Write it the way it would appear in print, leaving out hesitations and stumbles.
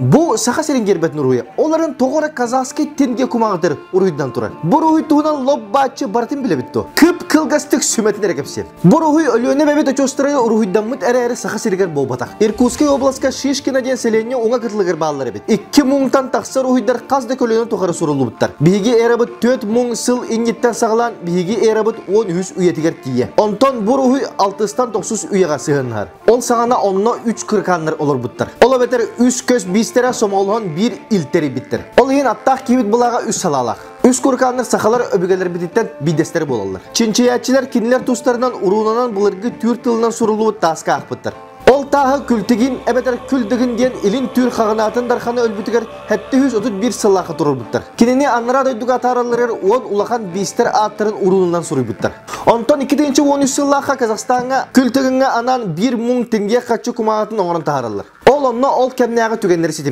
Бу Саха сирин гербэтин уруһуйа. Оларын тоҕо эрэ казахский тенге кумаҕытыр уруһуйдан турар. Бу уруһуй туһунан лоп-бааччы барытын билэбит дуо? Кып-кылгастык сүмэтин эрэ кэпсиэм. Бу уруһуй Өлүөнэ эбэбит очуостарыгар уруһуйдаммыт эрээри Саха сиригэр буолбатах. Иркутскай областка Шишкина диэн сэлиэнньэ уҥа кытылыгар бааллар эбит. Икки муҥтан тахсар уруһуйдар хас да көлүөнэ тухары суруллубуттар. Биһиги эрабыт түөрт муҥ сыл инниттэн саҕалаан биһиги эрабыт 13 үйэтигэр тиийэ. Онтон бу уруһуй алтыстан тохсус үйэҕэ сыһыаннаһар. Ол саҕана онно үч кырыкааннар олорбуттар. Ол эбэтэр үс көс биистэрэ сомоҕолоһон биир ил тэрийбиттэр. Ол иһин аттаах киһибит былааҕа үс салаалаах. Үс курыкааннар сахалар өбүгэлэрбититтэн биирдэстэрэ буолаллар. Чинчийээччилэр кинилэр тустарынан уруунанан былыргы түүр тылынан суруллубут тааска аахпыттар. Ол тааһы Күлтигин эбэтэр Күлдыгын диэн илин түүр хаҕынаатын дархана өлбүтүгэр 731 сыллаахха туруорбуттар. Кинини анараа дойдуга атааралларыгар уон улахан биистэр ааттарын уруунунан суруйбуттар. Онтон 2013 сыллаахха Казахстаҥҥа Күлтыгыҥҥа анаан биир муҥ тиҥге хаччы кумааҕытын оҥорон таһаараллар. Ол онно ол кэмнээҕи түгэннэри ситим.